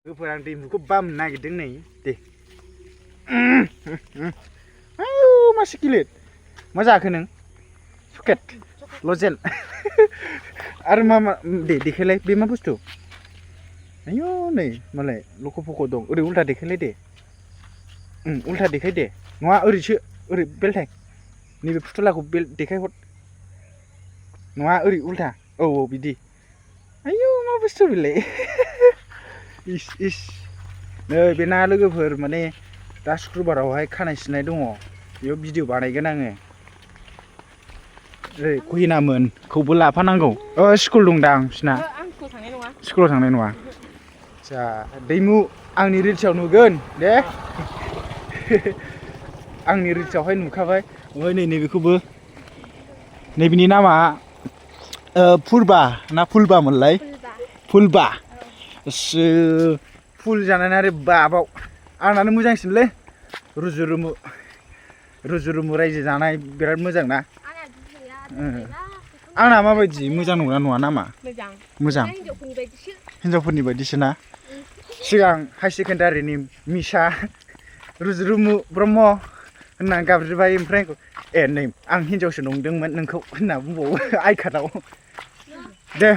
लोगोफोर आं दैमुखौ बामनो नागिरदों नै दे मासे गिलिर मा जाखो नों सुकेट लजेन आरो मा दे देखायलाय बे मा बुस्थु आयौ नै मालाय लख' फख' दं ओरै उल्था देखायलाय दे उल्था देखाय दे नङा ओरैसो ओरै बेलथाय नैबे फुथुलाखौ बेल देखायहर नङा ओरै उल्था औ बिदि आयौ मा बुस्थु बेलाय इस नै बे ना लोगोफोर माने दा शुक्रबारावहाय खानाय सिननाय दङ बेयाव भिडिअ बानायगोन आङो ओइ कहिनामोनखौबो लाफानांगौ स्कुल दं दां बिसिना स्कुलाव थांनाय नङा आदसा दैमु आंनि रिल्सआव नुगोन दे आंनि रिल्सआवहाय नुखाबाय ओमफ्राय नैबेखौबो नैबेनि नामा फुरबा ना फुलबामोनलाय फुलबा फुल जानानै आरो बाबाव आंनानो मोजांसिनलै रुजु रुमु रायजो जानाय बिराद मोजां ना आंना माबायदि मोजां नङा नामा मोजां हिनजावफोरनि बायदिसो ना सिगां हाई सेकेन्डारिनि मिसा रुजु ब्रह्म होनना गाबज्रिबाय ओमफ्राय नै आं हिनजावसो नंदोंमोन नोंखौ होनना बुंबावो आइ कार्डआव दे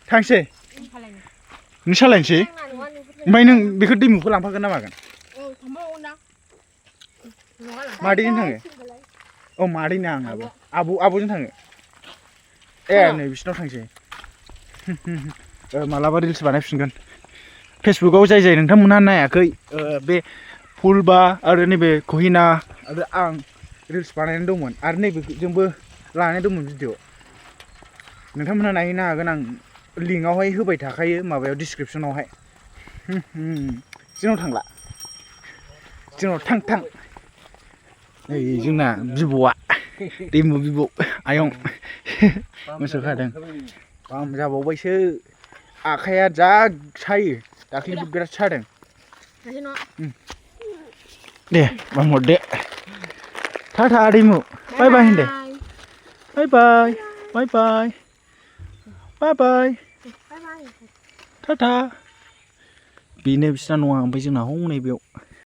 थांसै नों सालायनोसै ओमफ्राय नों बेखौ दैमुखौ लांफागोन ना मागोन मादैजों थाङो औ मादैनो आं आब'जों थाङो नै बिसिनाव थांसै मालाबा रिल्स बानायफिनगोन फेसबुकाव जाय नोंथांमोनहा नायाखै बे फुलबा आरो नैबे कहिना आरो आं रिल्स बानायनानै दंमोन आरो नैबेजोंबो लानाय दंमोन भिडिअ नोंथांमोनहा नायहैनो हागोन आं लिंकआवहाय होबाय थाखायो माबायाव डिसक्रिपसनावहाय जोंनाव थांला जोंनाव थां नै जोंना बिबौआ दैमु बिबौ आयं मोसौ खादों बाम जाबावबायसो आखाइया जा सायो दाख्लैबो बिराद सादों दे बाम हरदो टाटा दैमु बाय बाय होनदे बाय टाटा बेनो बिसिना नङा ओमफ्राय जोंना हनै बेयाव